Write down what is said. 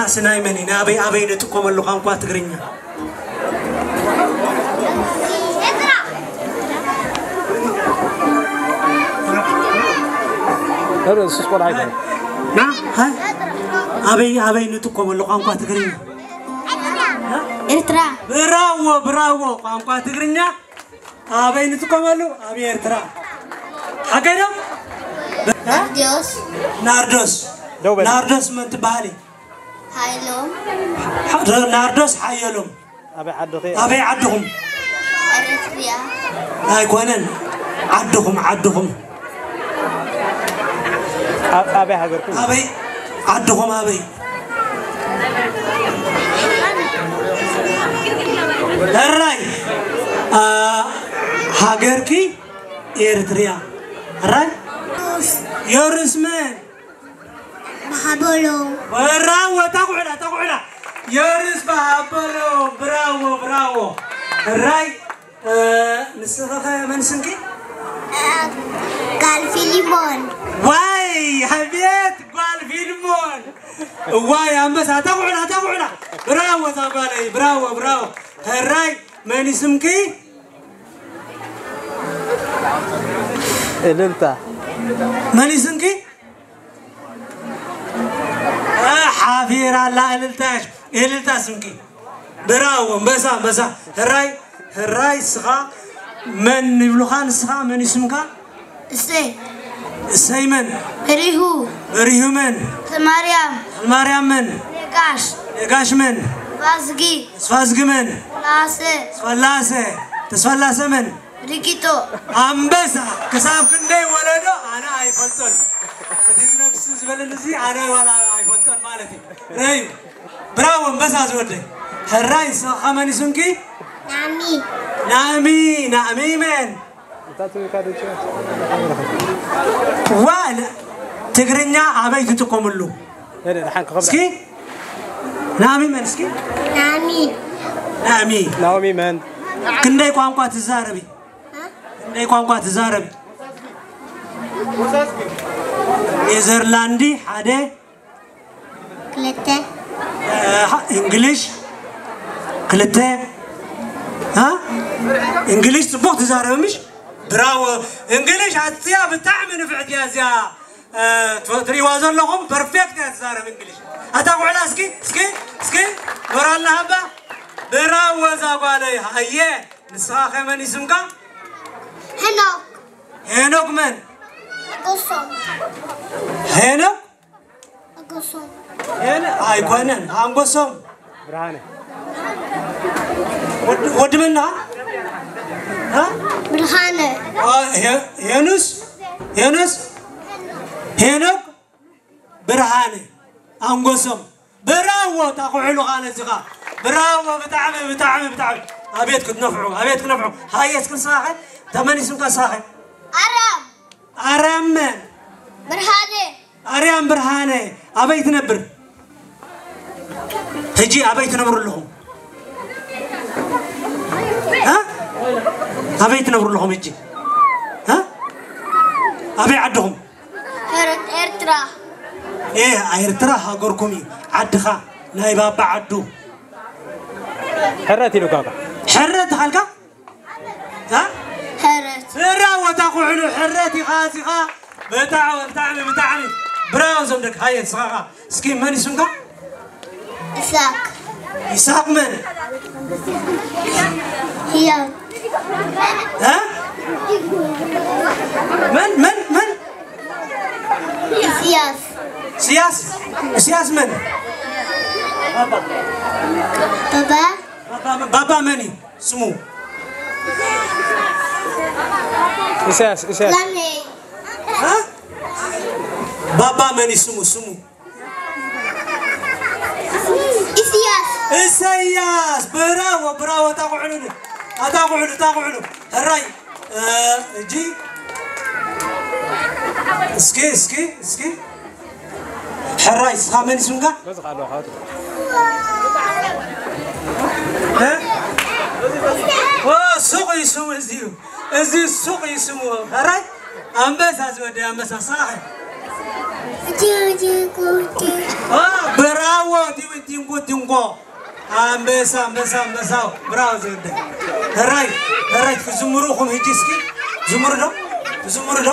ስናይ መን ኢና ኣበይ ኣበይ ንጥቀመሉ ቋንቋ ትግርኛ? ኧረ እሱስ ቆልዓ ኣይኮነን። ና ሃይ ኣበይ ኣበይ ንጥቀመሉ ቋንቋ ትግርኛ? ኤርትራ። ብራዎ ብራዎ። ቋንቋ ትግርኛ ኣበይ ንጥቀመሉ? ኣብ ኤርትራ። ሓገዶ ናርዲዮስ። ናርዶስ ደው በል። ናርዶስ መን ትበሃሊ? ሃይሎም። ናርዶስ ሓየሎም። ኣበይ ዓድኺ? ኣበይ ዓድኹም? ኤርትሪያ። ኣይኮነን። ዓድኹም ዓድኹም ኣብ- ኣበይ ሃገርኩም? ኣበይ ዓድኹም ኣበይ? ሕራይ ኣ፣ ሃገርኪ ኤርትሪያ። ሕራይ ዮርስ መን? ማሓበሎ። ብራዎ ተኩዕላ ተኩዕላ። ዮርስ ማሓበሎ። ብራዎ ብራዎ። ሕራይ እ፣ ንስኺ ኸ መን ስምኪ? ጋል ፊሊሞን። ዋይ ኣቤት ጓል ፊልሞን። እዋይ ኣንበሳ ተኩዕላ ተኩዕላ። ብራዎ ዛጓለይ ብራዎ ብራዎ። ሕራይ መን ስምኪ? እልልታ። መን ስምኪ? ሓፊራ ኣላ እልልታ። እልልታ ስምኪ። ብራዎ ኣንበሳ ኣንበሳ። ሕራይ ሕራይ ስኻ መን ይብሉኻ ንስኻ መን ይስምካ? እሰይ። እሰይ መን? በሪሁ። በሪሁ መን? ተማርያም። ማርያም መን? ነጋሽ። ነጋሽ መን? ፋዝጊ። ተስፋዝጊ መን? ላሰ። ተስፋላሰ። ተስፋላሰ መን? ሪጊቶ። ኣንበሳ ክሳብ ክንደይ ወለዶ ኣነ ኣይፈልጦን። እቲ ዝነብስ ዝበለኒ እዚ ኣነ ዋላ ኣይፈልጦን ማለት እዩ። ረዩ ብራዎ ኣንበሳ ዝወደይ። ሕራይ ንስኻ መን ይስምኪ? ናሚ። ናሚ። ናሚ መን? ዋል ትግርኛ ኣበይ ትጥቀምሉ? እስኪ ናሚ መን እስኪ? ናሚ። ናሚ። ናኦሚ መን? ክንደይ ቋንቋ ትዛረቢ? ክንደይ ቋንቋ ትዛረቢ? ኔዘርላንዲ ሓደ። ክልተ። እንግሊሽ ክልተ። እንግሊሽ ፅቡቅ ትዛረቢ ምሽ? ብራዎ። እንግሊሽ ኣዝያ ብጣዕሚ ንፍዕቲ እያ እዚኣ። ትሪእዋ ዘለኹም ፐርፌክት እያ ትዛረብ እንግሊሽ። ኣታ ኩዕላ እስኪ እስኪ እስኪ ሞራልና ሃባ። ብራዎ እዛ ጓለይ። ሃየ ንስኻ ከ መን እዩ ስምካ? ሄኖክ። ሄኖክ መን? ጎሶም። ሄኖክ ጎሶም። ሄኖ ኣይኮነን። ኣንጎሶም ብርሃነ። ወዲ መና? ብርሃነ። ሄኑስ ሄኑስ ሄኖክ ብርሃነ ኣንጎሶም። ብራዎ ታኩዕሉ ካነ እዚኻ። ብራዎ ብጣዕሚ ብጣዕሚ ብጣዕሚ። ኣቤት ክትነፍዑ ኣቤት ክትነፍዑ። ሃየ እስኪ ንስኻ ኸ ተመሊስምካ ንስኻ ኸ? ኣራም። ኣራም መን? ብርሃነ። ኣርያም ብርሃነ ኣበይ ትነብር? ሕጂ ኣበይ ትነብሩ ኣለኹም? እ? ኣበይ ትነብሩ ኣለኹም ሕጂ? እ? ኣበይ ዓድኹም? ኤርትራ። ኤ ኤርትራ ሃገርኩም እዩ። ዓድኻ ናይ ባባ ዓዱ። ሕረት ኢሉካ። ሕረት ተሃልካ? እ? ሕረት። ብራዎ ታኩዕሉ ሕረት ኢኻ እዚኻ። ብጣዕሚ ብጣዕሚ ብጣዕሚ ብራዎ ዞም ደቂ ሃየ ንስኻ ኸ እስኪ መን ይስምካ? ኢሳቅ። ይስሐቅ መን? ህያብ። እ? መን መን መን? ኢስያስ። እስያስ እስያስ መን? ባባ። ባባ ባባ መን እዩ ስሙ? ኢሳያስ ኢሳያስ። ላሜ። እ? ባባ መን እዩ ስሙ ስሙ? ኢስያስ። ኢሳያስ። ብራዎ ብራዎ። ታኩዕሉ ታኩዕሉ ታኩዕሉ። ሕራይ እጂ እስኪ እስኪ እስኪ ሕራይ እስኻ መን ይስምካ? በዚ ካልኦ ካቱ። እ? ኦ፣ ሱቕ እዩ ስሙ እዚ እዩ። እዚ ሱቕ እዩ ስሙ። ሕራይ ኣንበሳ ዝወደ ኣንበሳ ሳኸ። እጂ እጂ ቁጭ። ኦ፣ ብራዎ ዲዊ ኣንበሳ ኣንበሳ ኣንበሳ። ብራው ዘንደ። ሕራይ ሕራይ ክዝምሩ ኹም ህጂ እስኪ ዝምሩ ዶ ዝምሩ ዶ